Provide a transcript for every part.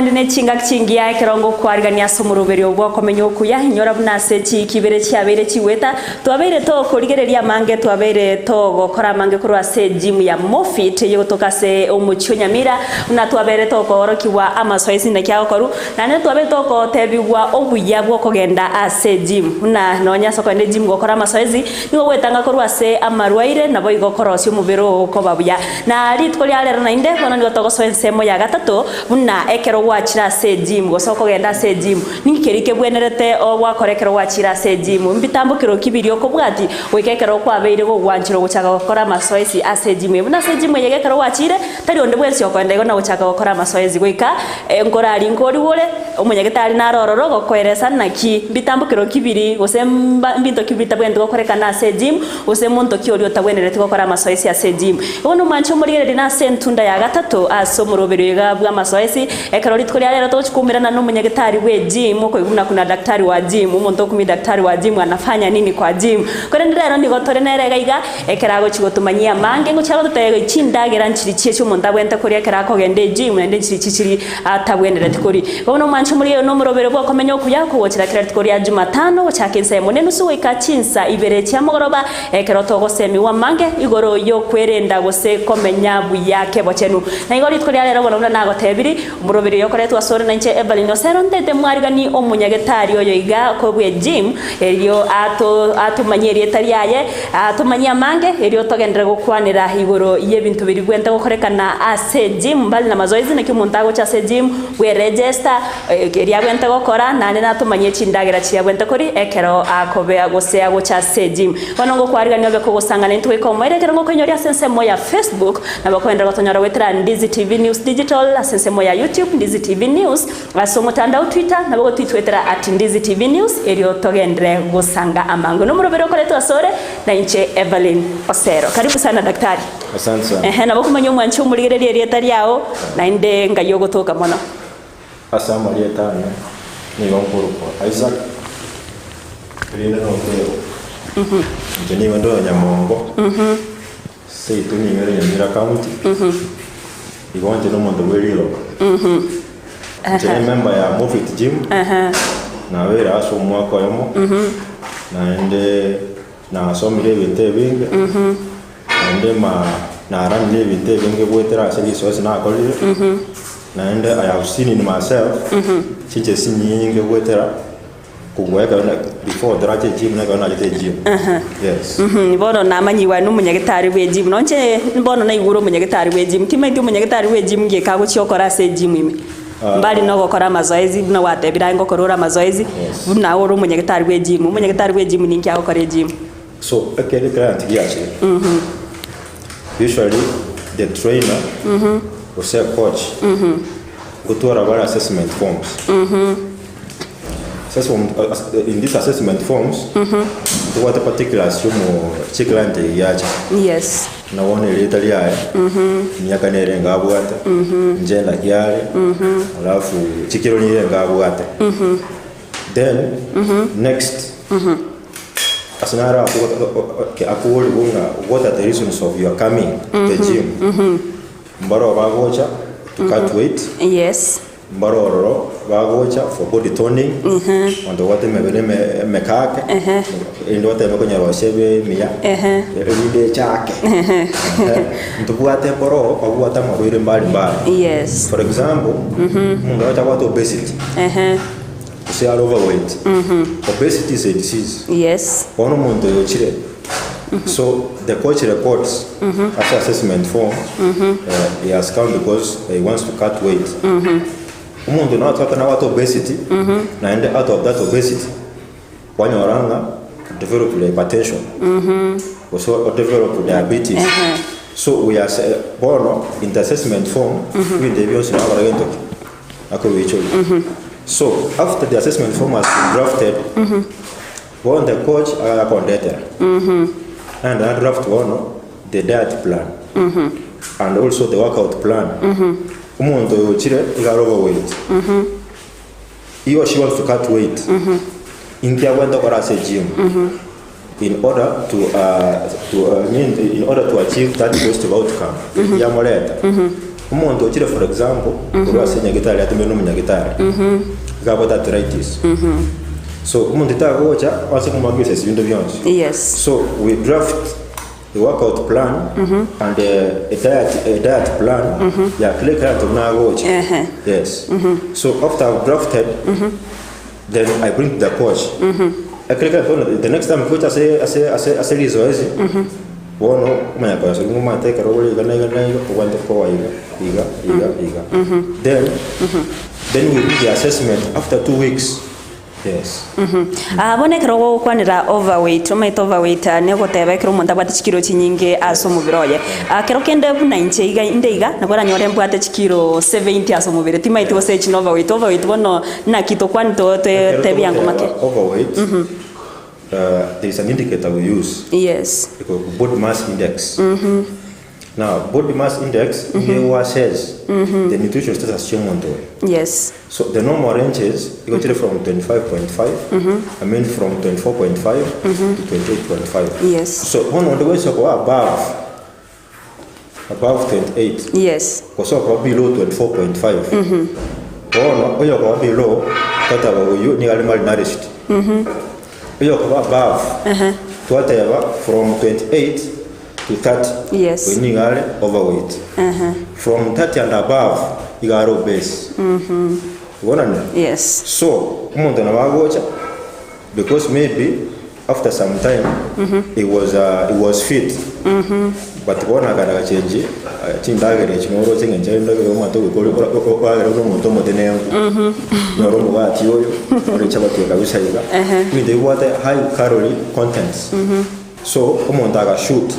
naende ne chingaki chingiya ekero ngokwarigania ase omoroberio bw'okomenya okuya, inyora buna ase chiiki ibere chiabeire chigweta, twabeire tokorigereria amange, twabeire togokora amange korwa ase ejimu ya Mofit eyegotoka ase omochie o Nyamira, buna twabeire tokoorokigwa amasoesi naki agokorwa, naende twabeire togotebigwa obuya bw'okogenda ase ejimu, buna nonya ase okogenda ejimu gokora amasoesi, nigo ogwetanga korwa ase amarwaire, naboigo okorosia omobere oo koba buya. Na rituko ria rero naende, bono nigo togosoa ensemo ya gatato, buna ekero gwachire ase ejimu, gose okogenda ase ejimu, ninki keria kebwenerete gwakora ekero gwachire ase ejimu? Mbitambokero ki biria okobwati goika ekero kwabeire gogwancherwa gochaka gokora amasoesi ase ejimu eye? Buna ase ejimu eye iga ekero gwachire, tari onde bwensi okoenda igo na gochaka gokora amasoesi goika nkorari nkorigwe ore, omonyagetari nare ororo gokoeresa naki mbitambokero ki biria gose mbinto ki bitabwenereti gokorekana ase ejimu, Gose monto ki oria otagwenereti gokora amasoesi ase ejimu? Bono mwanche omorigererie nase entunda ya gatato ase omoroberio iga bw'amasoesi. Ekero rituko ria rero togochia koumerana nomonyagetari bw'ejimu, okoigwa buna kuna daktari wa gym, omonto okumia daktari wa gym anafanya nini kwa gym. Korende rero nigo tore nere iga iga, ekero agochia gotomanyia amange, ngochia agototebia chindagera nchiri chie omonto abwenerete koria ekero akogenda ejimu, naende nchiri chie chiri atabwenereti koria. Bono mwanche omorigererie nomoroberio bw'okomenya okuya kogochera kera rituko ria Jumatano gochaka ensa emo nenusu goika chinsa ibere chia mogoroba, ekero togosemigwa amange igoro y'okwerenda gose komenya buya kebochenu. Na igo rituko ria rero bono buna nagotebiri, omoroberio oyo okoretwa asore nainche Evelyn Osero ntete mwarigani omonyagetari oyo iga kobua Jim, erio ato atomanyie erieta riaye, atomanyie amange, erio togenderere gokwanera igoro y'ebinto biria bibwenerete gokorekana ase gym, mbali na mazoezi, naki omonto agocha ase gym, bweregesta, keria abwenerete gokora, naende natomanyie chindagera chiria abwenerete koria ekero akobea gose agocha ase gym. Bono ngokwarigania obe kogosangana intwe goika omoerio ekero ngokoinyoria ase ensemo ya Facebook, nabo okogenderera gotonyora goetera Ndizi TV News Digital, ase ensemo ya YouTube, Ndizi TV News, Ase omotandao Twitter nabo gotwitwetera at Ndizi TV News erio togenderere gosanga amango nomorobere okoretwa asore na inche Evelyn Osero. Karibu sana daktari. Asante sana. Ehe nabo okomanya omwanchi omorigererie erieta riao naende ngai ogotoka mono. Ase amarieta ane nigo nkorokwa Isaac, erinde noteba. Inche nigo nde omonyamongo, seito nigo ere Nyamira County, igo inche nomonto bwe riroba. Inche ne member ya Mofit Gym, nabeire ase omwaka oyomo, naende nasomire ebinto ebinge, naende ma naranire ebinto ebinge goetera ase risoesi nakorire, naende I have seen in myself chinchera chinyinge goetera Kobua ekero na before torache egym na ekero nachete egym. Yes. Bono namanyigwe aye nomonyagetari bwe egym. Nonche bono naigure omonyagetari bwe egym. Timaeti omonyagetari bwe egym nki ekagochia okora ase egym ime. Mbari na ogokora amazoezi buna gwatebire aye ngokora ore amazoezi, Yes. buna ore omonyagetari bwe egym. Omonyagetari bwe egym ninki agokora egym? So ekero eclient giachire, usually the trainer gose coach ngotwara bare assessment forms. In this assessment forms, ntobwate particulars chiomo chiclient eye giacha. Yes. Buna bono erieta riaye, emiaka nere enga abwate, gender ki are, alafu chikiro nere enga abwate. Then next, ase naro akoborigwa ng'a what are the reasons of your coming to the gym, mbaroo bagocha to cut weight, Yes. Mbare ororo bagocha for body toning, abanto babwate emebere eme- emekake, erinde bateme konyerosia ebe emiya, erinde echake. Ehe. Ntobwate mboroo babwate amarwaire mbari mbari. Yes. For example, omonto agocha abwate obesity, gose are overweight, obesity is a disease. Yes. Bono omonto oyo ochire, so the coach records ase assessment form, eh, he has come because he wants to cut weight. Omonto nagochaka nabwate obesity, naende out of that obesity, kwanyora ng'a develop hypertension, gose o develop diabetes. So we are sa- bono in the assessment form, ebinto ebi bionsi nabara gento ki? Akobiichoria. So after the assessment form has been drafted, Bono the coach agakondetera naende na draft bono the diet plan and also the workout plan. Omonto oyo ochire iga are overweight, he or she wants to cut weight, inki abwenerete gokora ase egym in order to to I mean in order to achieve that positive outcome yamoreta. Omonto ochire for example, korwa ase nyagetari atomire na omonyagitari, iga abwate arthritis. So omonto tagocha ase komoaka ebisasi binde bionsi. Yes. So we draft a workout plan and a diet, a diet plan ya kila client buna agocha. Ehe. Yes. So after I've drafted, then I bring to the coach. Ekero client bono the next time coach ase ase ase ase rizoezi, bono omanya koyasa ng'a omanyete ekero ore iga na iga na iga obwenerete koba iga iga iga iga. Then then we do the assessment after 2 weeks. Yes. Ah, bono ekero ogokwanera overweight, omanyete overweight ah, negoteba ekero omonto abwate chikilo chinyinge ase omobere oye. Ah, kero kende buna inche iga inde iga, nabo oranyore mbwate chikilo 70 ase omobere, timaeti gose echi na overweight. Overweight bono naki tokwani to Ekero tebia ango togoteba make. overweight, there is an indicator we use. Eko body mass index. Now, body mass index nigo assess the nutrition status chia omonto oyo. So the normal range is igo chire from 25.5, I mean from 24.5 to 28.5. So bono onde bwensi okoba above 28 gose okoba below 24.5, bono oyo okoba below twateba oywo nigo are malnourished. Oyo okoba above twateba from 28 to 30, oyo nigo are overweight. From 30 and above igo are obese. Obonane? So omonto nabo agocha because maybe after some time he was fit, but bono akana gachengi chindagera echi noroche ng'a endagera omanyete oragere buna omonto omotenenku, onyore omogati oyo, ore chapati kabisa iga, ebinto bibwate high calorie contents. So omonto agashoot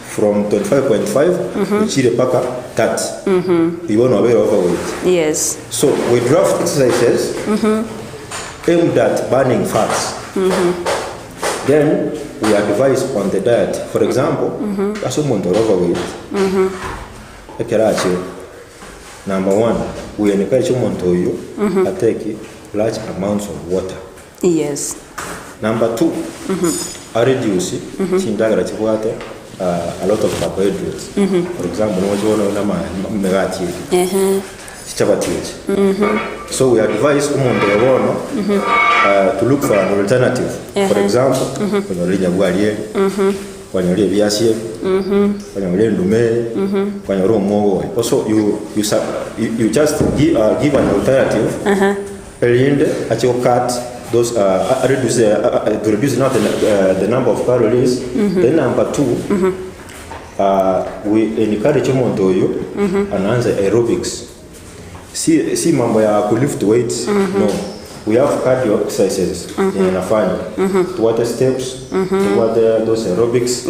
from 25.5 ochire mpaka 30, igo bono obeire overweight. So we draft exercises aimed at burning fats. Then we advise on the diet. For example, ase omonto ore overweight, ekero achire, number one, we encourage omonto oyio atake large amounts of water. Number two, areduce chindagera chibwate a lot of carbohydrates. For example, nochi bono nama emegati eye, chichabati echi. So we advise omonto oyo bono to look for an alternative. For example, onyore rinyabwari eri, kwanyora ebiasi ebi, kwanyora endume eye, kwanyora omwogo oyo. Also you just give an alternative erinde ache cut those reduce to reduce not the number of calories. Then number two, we encourage omonto oyo anaanze aerobics. Si mambo ya kulift weights, no. We have cardio exercises yenye nafanya. Tuwate steps, tuwate those aerobics.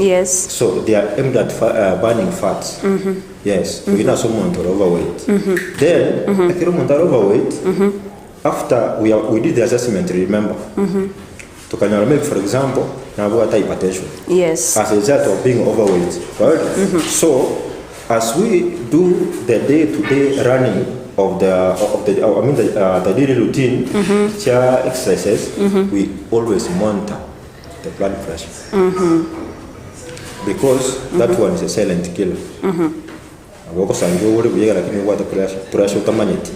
So they are aimed at burning fats. Yes, mm so omonto ore overweight. Then ekero omonto are overweight, after we did the assessment, remember, tukanyora maybe for example nabwate hypertension as a result of being overweight, right? So as we do the day-to-day running of the I mean the daily routine cha exercises, we always monitor the blood pressure because that one is a silent killer. Agokosanga ore buya lakini obwate pressure utamanyeti.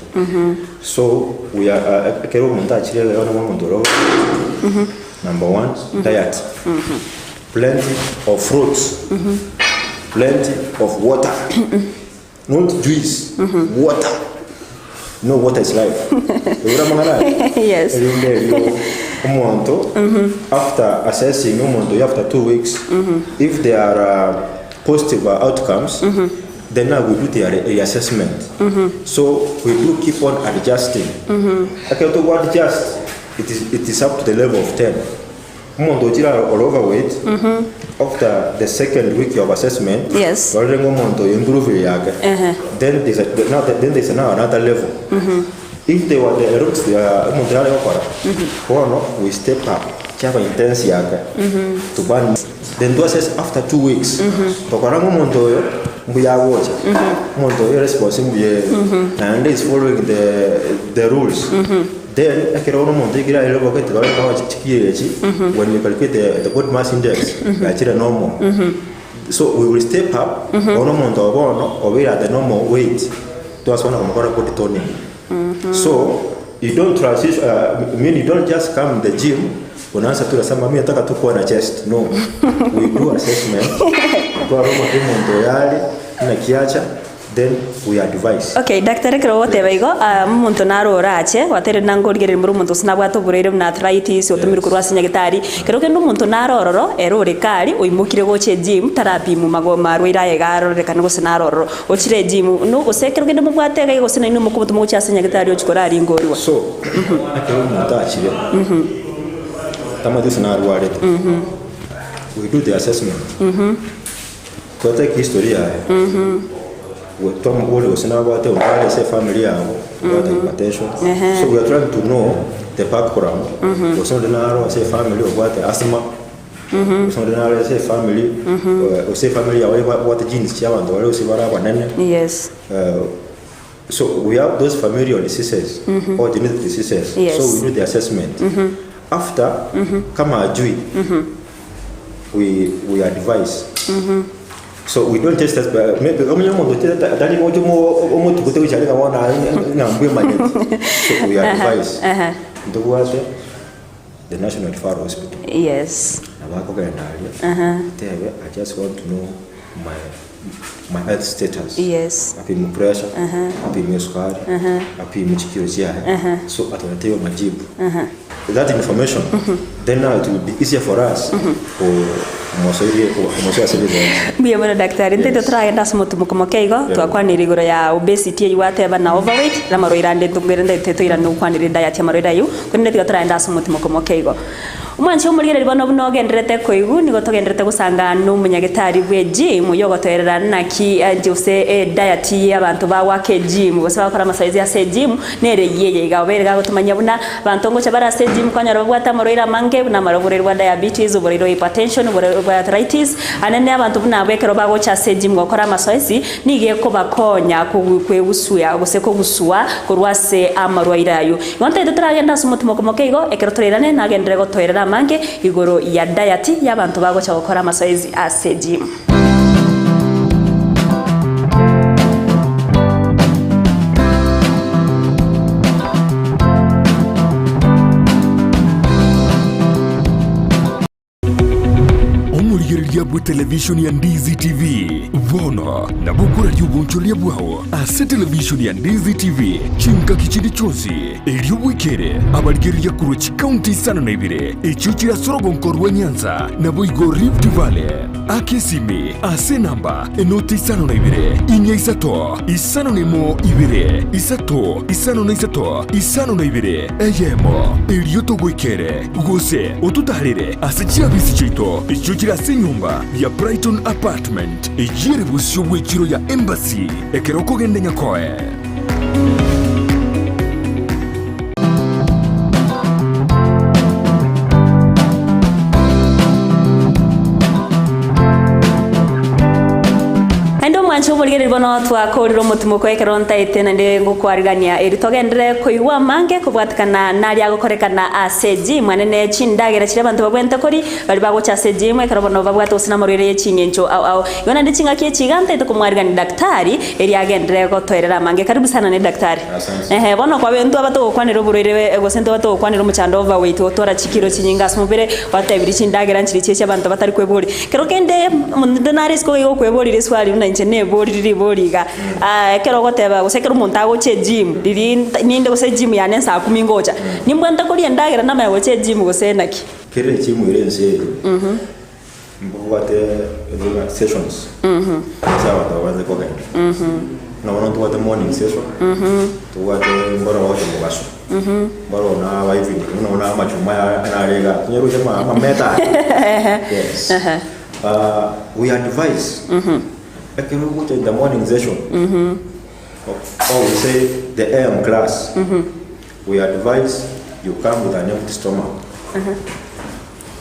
So we are ekero omonto achire ona omonto ore, number one, diet, plenty of fruits, plenty of water, not juice, water. No, water is life. Ura mangana. Yes. Erinde erio omonto after assessing omonto after 2 weeks, if there are positive outcomes, then now we do the reassessment. So we do keep on adjusting. Okay, to adjust, it is up to the level of 10. Omonto ochira ore overweight, after the second week of assessment, warenga omonto improve yake. Then there's a, now then there's now another level. If they were the aerobics, they are omonto yare gokora bono, we step up chaba intense yake to burn. Then do assess after 2 weeks, tokora omonto oyo mbuya agocha, omonto oyo response mbuya and is following the rules. Then ekero ono omonto igira level kete bare kawa chikire echi, when you calculate the body mass index yachire normal. So we will step up bono omonto obo bono obeire at the normal weight twasana komokora body toning. So you don't transition I mean you don't just come in the gym unaanza tu unasema mimi nataka tu kuwa na chest. No. We do assessment. Twarora omonto oyo are naki acha Then we advise. Okay, daktari ekero ogoteba igo, ah, omonto naro orache, gwateire nanga origereria more omonto gose nabwate oborwaire buna arthritis, otomirwe korwa ase nyagetari, kero kende omonto naro ororo, ere ore kare, oimokire gocha egym, tarapimwa mago marwaire aye iga arorekane gose naro ororo, ochire egym, no gose ekero kende mobwate iga gose nainwe mokomotoma gochia ase nyagetari ochia koraringoriwa. So, ekero omonto achire, tamanyeti gose narwarete, we do the assessment. Twatake history yaye, twamobori gose nabwate oborwaire ase efamily yabo, obwate hypertension. So we are trying to know the background, gose onde naro ase efamily obwate asthma, gose onde naro ase efamily, gose efamily yabo ebwate genes chia abanto baria gose bare abanene. Yes. So we have those familial diseases or genetic diseases. Yes. So we do the assessment. After, kama ajui, we, we advise. So we don't just uh, maybe omonye omonto ote- atari gocha omo- omotugute gocha are ng'a bono aye ng'a mbwemanyeti. So we advise. Ntobwate the National Referral Hospital. Yes. Nabo akogenda aria, otebe I just want to know my my health status. Yes. Apimwe pressure, apimwe esukari, apimwe chikiro chiaye, so atoletewe majibu. That information, then now it will be easier for us komosoirie komosoa ase rironsi. Mbuya mono daktari. Ntaito Yes. toragende ase omotumo moke igo, twakwanire igoro ya obesity eywo gwateba na overweight, na amarwaire ande ntobwere ntaito toirane gokwanera ediet ya amarwaire aywo, korende tiga toragende ase omotumo moke igo. Omwanchi omorigereria bono buna ogendererete koigwa, nigo togendererete gosanga nomonyagetari bw'egym oyio ogotoerera naki gose ediet y'abanto bagoaka egym gose bagokora amasoezi ase egym nere eyio eye iga. Obeire gagotomanyia buna abanto ngocha bare ase egym kwanyora babwate amarwaire amange buna amara oborwaire bwa diabetes, oborwaire bwa hypertension, oborwaire bwa arthritis, anene abanto buna abwo ekero bagocha ase egym gokora amasoezi nigo ekobakonya kwegusuia gose kogusua korwa ase amarwaire ayio. Igo ntaete toragende ase omotimoko moke igo, ekero torairane nagenderere gotoerera amange igoro ya diet y'abanto bagocha gokora amasoezi ase gym. Omorigereria bw'etelevishoni ya Ndizi TV bono nabo okoraria obonchoreria bwao ase televishoni ya Ndizi TV chingaki chinde chionsi, erio bwekere abarigereria korwa chikaunti isano na ibere echio chire ase orogonko rwa Nyanza naboigo Rift Valley. Aka esimi ase enamba enoti isano na ibere, inya isato, isano na emo ibere, isato, isano na isato, isano na ibere, eyemo, erio togoikere. Gose ototaarere ase chiabisi chiaito echio chire ase enyomba ya Brighton Apartment, eyio ere bosio bw'echiro ya Embassy, ekero okogenda Nyakoe. Naende omwanche oborigereria bono twakorire omotimoko ekero ntaete naende ngokwarigania eri togenderere koigwa amange kobwatekana naria agokorekana ase egym ane ne chindagera chiria abanto babwenerete koria baria bagocha ase egym ekero bono babwate gose namarwaire ye ching'encho ao ao. Igo naende ching'aki echi iga ntaete komwarigania daktari erio agenderere gotoerera amange. Karibu sana naende daktari. Asante. Ehe bono kwabe ntwaba togokwanera oborwaire gose ntwaba togokwanera omochando overweight gotwara chikiro chinyinge ase omobere, gwatebirie chindagera nchiria chiachi abanto batari kweboria. Kero kende omonto nare isiko iga okweboria riswali buna inche neborire ribori iga, ekero ogoteba gose ekero omonto agocha egym riria ninde gose egym yane nsaa kumi ngocha, nimbwate koria endagera namanye gocha egym gose naki? Kera egym ere ense eye, mbabwate buna sessions ase abanto babwenerete kogenda. Buna bono ntobwate morning session, ntobwate mboro bagocha mogaso, mboro na aba evening, buna bono amachuma aya nare igaa, tonyaroche ama amameta aya. Yes. We advise, ekero ogocha in the morning session, or we say the AM class, we advise you come with an empty stomach.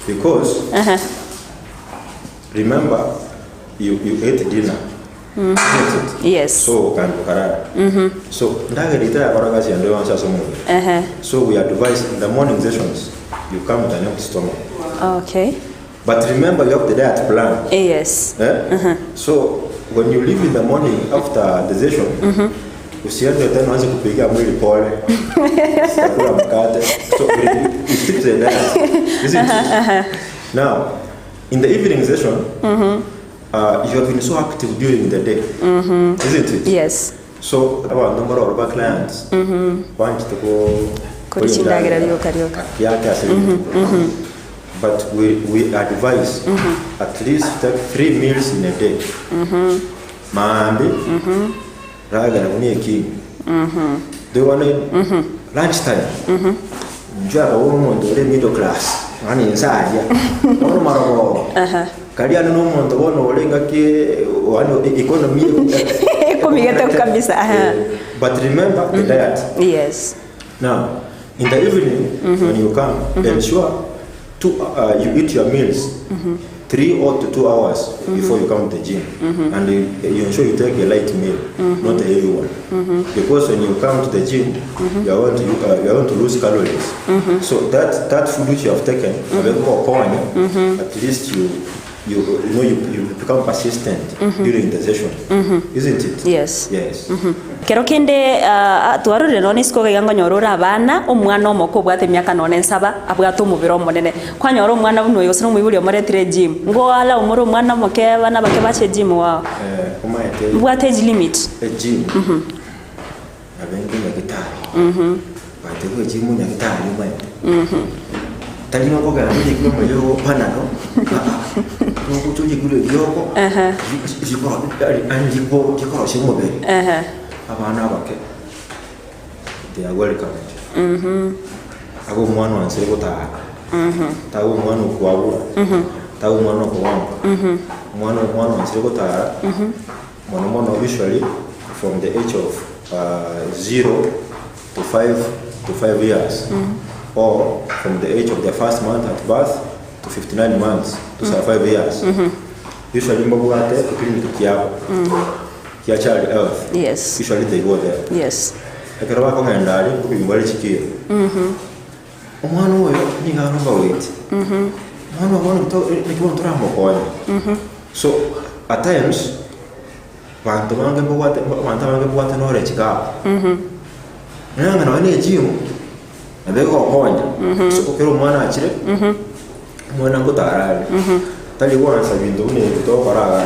Because remember you, you ate dinner. Isn't it? Yes. So okandi okarara. So ndagera itarakora gasi ende yonsi ase omobere. So we advise in the morning sessions you come with an empty stomach. Okay. But remember you have the diet plan. Yes. Eh? So when you leave in the morning after the session, usiende tena uanze kupigia mwili pole. Sitakula mkate. So you stick to the diet. Isn't it? Now, in the evening session, you have been so active during the day. Isn't it? Yes. So abantu mbaroro ba clients banchete ko Kori chindagera rioka rioka. yake ase But we advise at least take 3 meals in a day. Maambi, ragara kuni eki. Do you want lunch time? Njaka wo omonto ore middle class. Mani nsaria. Bono marogo. Karia no omonto bono ore ngaki wano economy Ekomigete kabisa, aha. But remember the diet. Yes. Now, in the evening, when you come, ensure to you eat your meals 3 or to 2 hours before you come to the gym, and you ensure you take a light meal, not a heavy one, because when you come to the gym, you are going to you are going to lose calories. So that food which you have taken, at least you know you become persistent during the session, isn't it? Yes. Yes. Kero kende twarorire none isiko gaiga nyorora abana omwana omoko obwate emiaka none ensaba abwate omobere omonene kwanyora omwana buno oyo gose nomoibori omoretire gym ngoala omore omwana omoke abana bake bache gym wao Omaete mbwate age limit egym nabenge nyagitari bate gwe gym nyagitari omaete tari nokogera nigwe moyo panado nokutuji kule lyoko anjiko jikoro shimobere abana abake they are welcomed. Abo omwana wansire gotara tago omwana okwabura tago omwana okowanga omwana omwana wansire gotara mono mono usually from the age of 0 to 5 to 5 years or from the age of the first month at birth to 59 months to 5 years. Usually mbabwate clinic kiabo kia child health. Yes. Usually they go there. Yes. Ekero bakogenda aria nkobimba chikiro. Omwana oyo niga aromba weight. Omwana oyo nikibono toramokonya. So at times bantu bange mbabwate bantu bange mbabwate knowledge gap. Nanga nawe ne gym nabegokonya. So okero omwana achire omwana ngotarare. Tari gwansa bintu buna ebi tokoraga.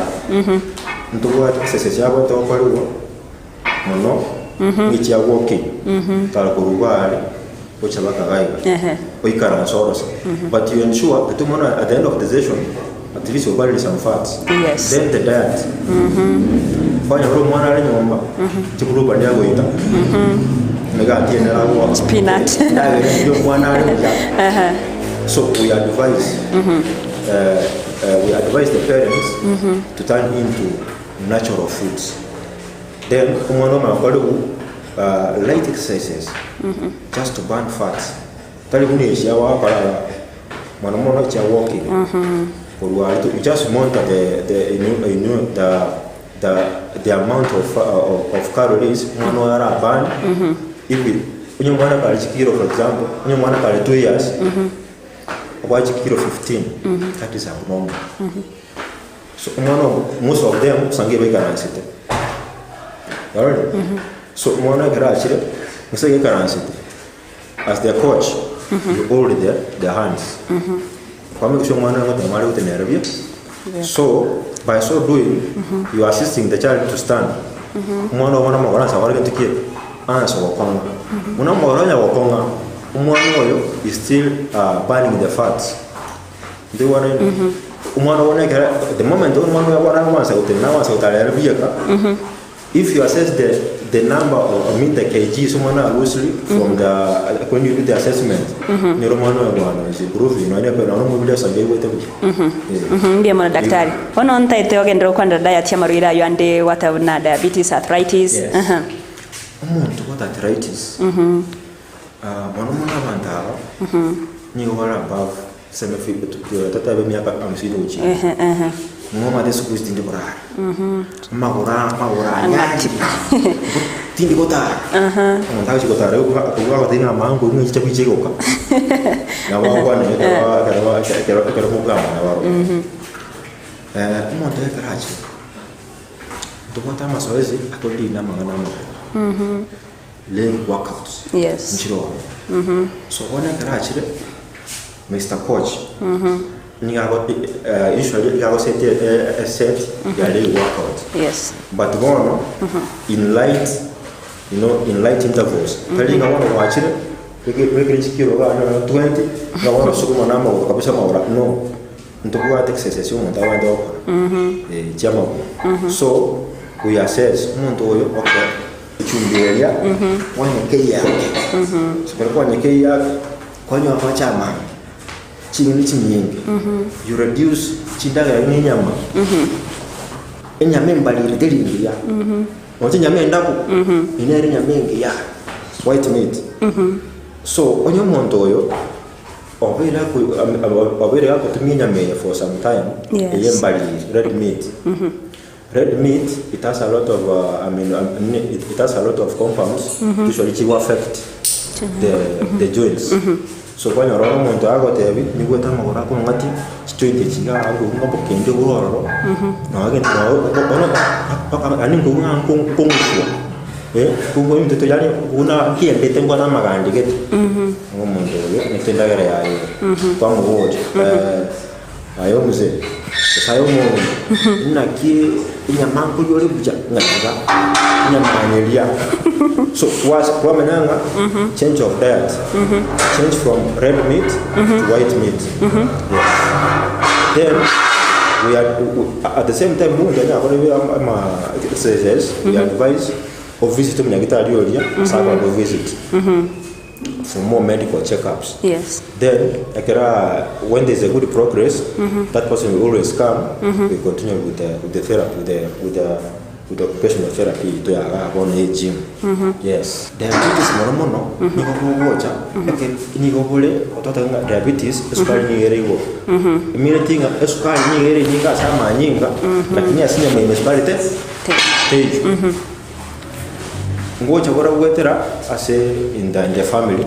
Ntobwate esese chiabo tokorigwa mono ngichia walking tara koruga are gocha bakagaiga oikara nsorose. But you ensure that omwana at the end of the session at least you burn some fats. Yes. Then the diet. Kwanya ro mwana ari nyomba chikuruba ndiagoita megatienera Spinach. Ndagere mwana ari So we advise we advise the parents to turn into natural foods. Then omwana omakorigu light exercises just to burn fats. Tari kunesha wakora mwana mono cha walking. Korwa you just monitor the you know the amount of calories mwana ara burn. If we unyo mwana kali kilo, for example, unyo mwana kali 2 years. Wachi kilo 15. That is abnormal. So mwana most of them sange bekaransite. Alright. So mwana karachire musege karansite. As their coach, you hold their hands. Kwa mwisho mwana ngote mwali utenerabia. So by so doing, you are assisting the child to stand. Mwana mwana mwana sa wale ntikie. Ana so wakonga. Mwana mwana wakonga. Umwana oyo is still burning the fats. Ndi wana umwana wona the moment umwana wona wansa utena wansa utalera biyaka. If you assess the number of, I mean the kg someone loosely from the when you do the assessment, nero mwana wana is improving no ene pero no mubile sange wete. Ndiye mwana daktari. Ono ntaite ogendera kwanda diet ya marwira yo ande wata na diabetes, arthritis. Yes. Umuntu with arthritis. Mwana mwana abantu aba niyo bari above 75 tata be myaka 50 uchi. Mwana mate siku zindi kurara. Magura magura. Tindi gotara. Omonto agochia gotara igo akobua agotebia ng'a amango ng'a echicha goicha igoka. Nabo agokwana ekero ekero ekero ekero mokogamba nabarobwo. Omonto ekero achire, ntobwate amasoesi akorinde amang'ana amakoro. Leg workouts. Yes. Nchire ororo. So bono ekero achire, Mister Coach, nigo ago usually nigo agosetia eset ya leg workout. Yes. But bono, in light, you know, in light intervals, tari ng'a bono gwachire, obekire chikiro iga nonya 20, ng'a bono sukuma na amagoro kabisa amagoro no. Ntobwate exercise omonto abande gokora, chia amagoro. So, we assess, omonto oyo okay, echumbi eria, kwanyeka eyake, ekero kwanyeka eyake, kwanywa amache amange, ching'eni chinyinge, you reduce chindagera buna enyama, enyama embariri teri engiya, roche enyama endabu, eyio nere enyama engiya, white meat. So, onye omonto oyo. Obeire obeire gagotumia enyama eye for some time, Yes. eye embariri, red meat. Red meat, it has a lot of I mean, it has a lot of compounds usually chigo affect the, the joints. So kwanyora ore omonto agotebi, nigwete amagoro akong'atia, chijoint echi iga ng'a bokende bore ororo, nonya gento bono mpaka yaani nkobua ng'a nkong'uswa. Kobua ebinto yaani buna nkiendete mbwate amagandi gete, ng'a omonto oyo naki endagera yaye ere. Kwamoboria, aye omosee, gose aye omong'ina, naki enyama nkoria ore buya? Ng'a tiga, enyama nyeria. So kwase kwamanya ng'a change of diet, change from red meat to white meat, yes. Then we are at the same time omonto onye akore ama exercises, we advise ovisit omonyagitari oria ase akoenda ovisit for more medical checkups. Yes. Then ekero when there is a good progress, that person will always come, we continue with the, with the therapy, with the, with the, with the occupational therapy ito ya igaa bono ya egym. Yes. Diabetes mono mono nigo bogocha eke nigo bore ototebe ng'a diabetes esukari nigo ere igoro. Emineti ng'a esukari nigo ere enyinge ase amanyinga, lakini ase enyama ime esukari te teiyo. Ngocha bore goetera ase in the in the family,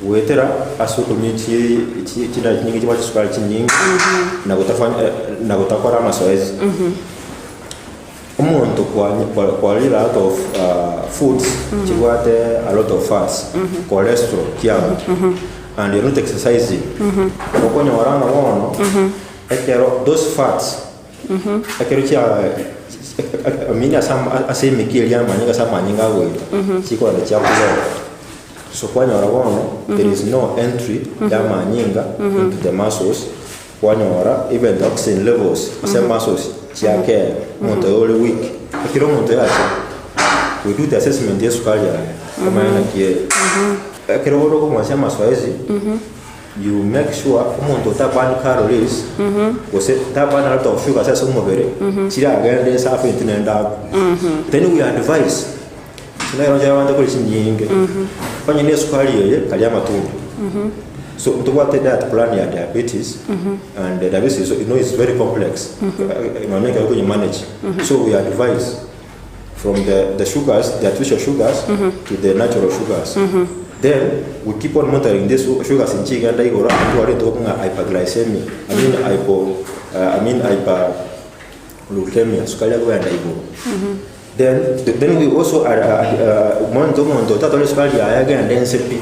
goetera ase okonywa chi chi chindagera chinyinge chibwate chisukari chinyinge, na gotafanya na gotakora amasoesi. Omonto kwanye kwa kwarire a lot of foods chibwate a lot of fats, cholesterol kiango, and you're not exercising, okonyora ng'a bono, ekero those fats, ekero chia I mean ase ama ase emeki eria amanyinga ase amanyinga agoeta, chikogenda chiakobera. So kwanyora bono, there is no entry ya amanyinga into the muscles, Kwanyora even the oxygen levels ase muscles chiakea, omonto oyo ore weak. Ekero omonto oyo achire, we do the assessment ya esukari yaye, omanye naki ere. Ekero bono okomoasia amasoesi, you make sure omonto ota burn calories, gose ta burn a lot of sugars ase omobere, chiragende ase affect naende abwo. Then we advise, chindagera nchire abanto bakoria chinyinge, onye na esukari eye, karia amatunda. So ntobwate diet plan ya diabetes and the diabetes is, you know, is very complex nonya ekero okonye manage so we advise from the, the sugars the artificial sugars to the natural sugars then we keep on monitoring this sugars nchigenda igoro atware ntobwate ng'a hyperglycemia I mean hypo, I mean hyper Leukemia, sukari akogenda igoro. Then, then we also are, omonto omonto otatware esukari yaye agende ense pi,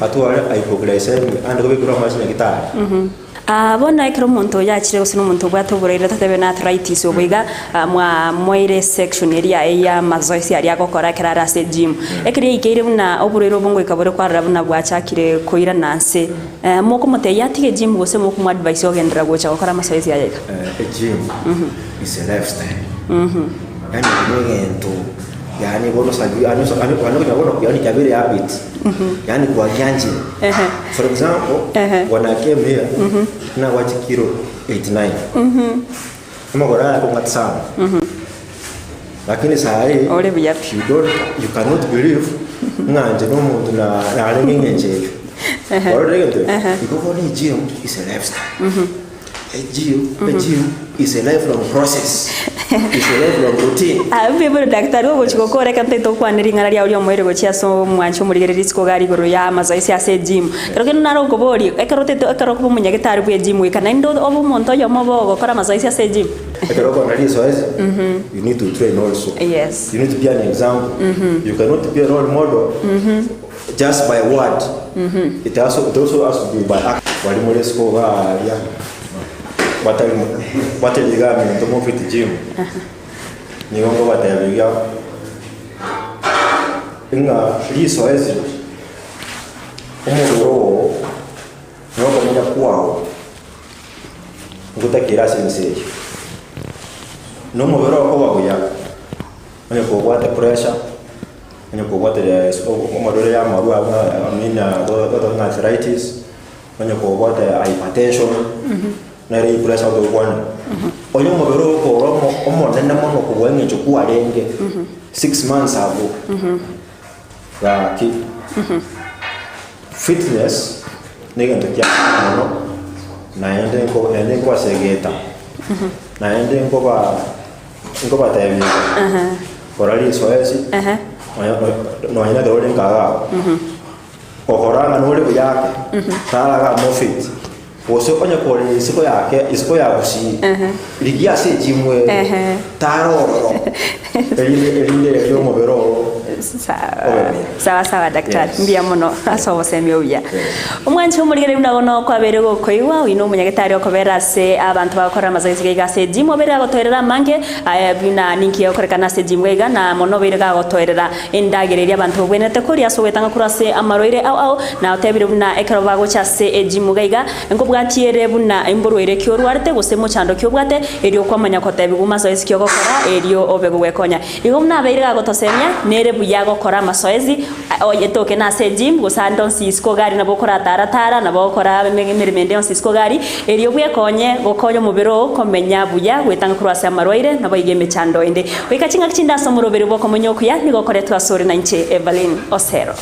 atware hypoglycemia, ande kobekerwa amache nyagetari. Ah, bono ekero omonto oyo achire gose na omonto obwate oborwaire totebe na arthritis obo iga, ah, mwamoire section eria yaye ya amazoezi aria agokora ekero are ase egym. Ekero yaikeire buna oborwaire obo ngoika bore kwarora buna bwachakire koirana nse, mokomotebia atige egym gose mokomoadvise ogenderera gocha gokora amazoezi aya iga? A gym is a lifestyle. Yaani eke negento yaani bono sa yaani yaani konya bono yaani kiabeire habit. Yaani kwagianchire. For example, when I came here, nabwate kilo 89. Amagoro aya akong'ata sana. Lakini saa hii Ore buya pi. you don't you cannot believe ng'a inche nomonto na narenge eng'encho eyio. Ororire egento ekio? Igo bono egym is a lifestyle. A gym, a gym is a lifelong process. You should have your routine. Ah, mbuya mono daktari, ogochia gokora ekero ntaete gokwana ring'ana riao riomoerio gochia ase omwancho omorigereria rituko iga rigoro ya amazoezi ase egym. Ekero kende nare okoboria, ekero otaete ekero okoba omonyagetari bwa egym goika naende obe omonto oyomo obe ogokora amazoezi ase egym. Ekero okogenda rizoezi, you need to train also. Yes. You need to be an example. You cannot be a role model just by word. It also, it also has to be by action. Baria more isiko iga aria, batari batari iga minto mofit gym, nigo nkobatebigia ng'a rizoezi, omobere oo, na okomenya kwao, ngotakeire ase ense eye. Na omobere okoba buya, onye kobwate pressure, onye kobwate amarwaire ya amarwa buna I mean ng'a arthritis, onye kobwate hypertension, nere epressure togokwanera. Onye omobere okore omonene mono kobua eng'encho kwarenge 6 months ago, gaki fitness negento kia mono naende nko naende nkobasegeta naende nkoba nkobatebia kora risoesi nonya ekero ore nka iga okora ng'a nore buya ake tara iga mofit gose onye kore isiko yake isiko ya gusii rigia ase egym ere tara ororo erinde erinde erio omobere oo Sawa. Obe buya. Sawa sawa daktari. Yes. Mbuya mono ase obosemi obuya. Omwanchi omorigereria buna bono kwabeire gokoigwa oino omonyagetari okobera ase abanto bagokora amazoezi gaiga ase egym obeire agotoerera amange aya buna ninki gegokorekana ase egym gaiga na mono obeire gagotoerera endagera eria abanto babwenerete koria ase ogwetanga korwa ase amarwaire ao ao na otebire buna ekero bagocha ase egym gaiga nkobwatie ere buna emborwaire ki orwarete gose mochando ki obwate erio kwamanya kotebiwa mazoezi ki ogokora erio obe gogwekonya. Igo buna abeire gagotosemia, nere buya gokora amasoezi, oye toke nase egym, gose ande onsi isiko gari nabo okoratara-tara, nabo ogokora emeremo ende yonsi isiko gari, erio bwekonye gokonya omobere oo komenya buya, gwetanga korwa ase amarwaire, naboigo emechando ende. Goika ching'aki chinde ase omoroberi bw'okomonya okuya, nigo okoretwe asore nainche Evelyn Osero.